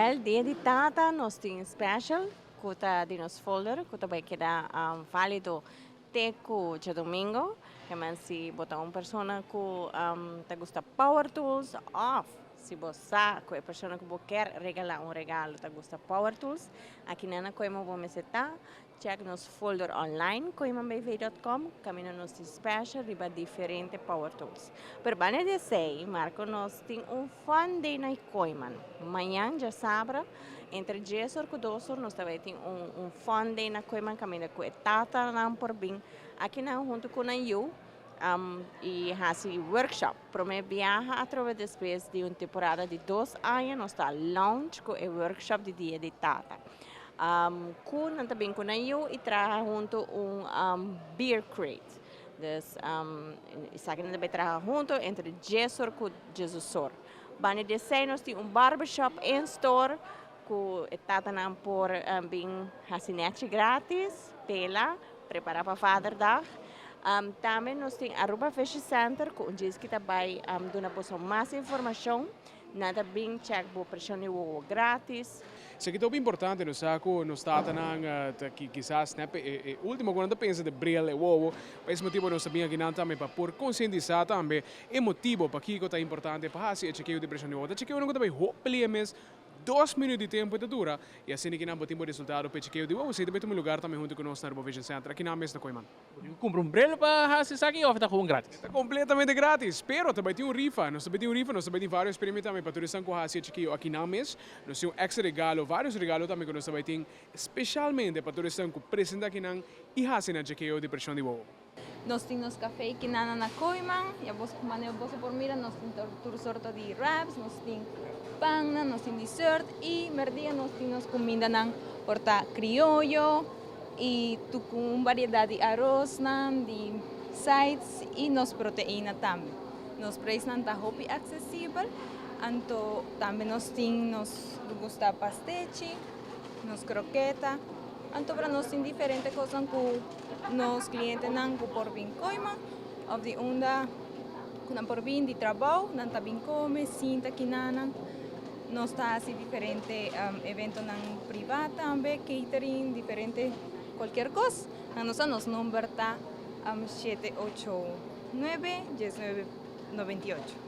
Well, Dia di Tata, nos tin special, cu ta di nos folder, cu ta bay keda valido te cu diadomingo. Kiermen, si bo ta un persona cu ta gusta power tools, of si bo sa cu e persona cu bo kier regala un regalo ta gusta power tools, aki na Kooyman bo mester ta, check nos folder online, kooymanbv.com, caminda nos tin special riba diferente power tools. Pero banda di esey, Marco, nos tin un fun day na Kooyman. Mañan, diasabra, entre 10 or cu 2 or, nos tambe tin un fun day na Kooyman, caminda cu tatanan por bin aki na hunto cu nan yiu y hasi workshop. Prome biaha atrobe despues di un temporada di 2 aña, nos ta launch cu e workshop di Dia di Tata. Cu nan tambe cu nan yiu y traha hunto un beer crate. Dus esaki nan tambe traha hunto entre 10 or cu 10 or. Banda di esey, nos tin un barbershop in store cu tatanan por bin hasi nechi gratis, pela, prepara pa Vaderdag. Tambe nos tin Aruba Vision Center, cu un dia cu tambe duna boso mas informacion. Nan ta bin check bo presion di wowo gratis. Esaki ta importante, nos sa cu nos tatanan cu kisas, ne, e ultimo cu nan pensa ta bril y wowo, pa e motibo nos tambe aki tambe pa por concientisa tambe e motibo pakico ta importante pa haci e chequeo di presion di wowo. Chequeo no tambe hopi mes 2 minuut di tempo ta dura y asina cu nan tin resultado pa chequeo di wowo, esey tambe ta un lugar tambe hunto cu nos na Aruba Vision Center aki na mes na Kooyman. Cumpra un bril pa haci esaki of ta gewoon gratis? Ta completamente gratis, pero tambe tin un rifa, nos tambe tin un rifa, nos tambe tin varios premio tambe pa tur cu haci chequeo aki na mes, nos tin un extra regalo, varios regalo tambe cu nos tambe tin specialmente pa tur cu presenta aki nan y haci e chequeo di presion di wowo. Nos tin cafe aki na Kooyman, ya bo manera bo por mira, nos tin tur sorto di wraps, nos tin pan, nos tin dessert y merdia nos tin cumindanan por ta crioyo y tur cu variedad di aros, nan, di sides y nos proteina tambe. Nos prijsnan ta hopi accesibel, anto tambe nos tin nos gusta pastechi, nos croqueta, anto pa nos tin diferente cos cu nos clientenan cu por bin Kooyman, of di unda cu nan por bin di trabou, nan ta bin come, sinta akinan. Nos ta haci diferente eventonan priva tambe, catering, diferente cualkier cos. Nos number ta 789 1998.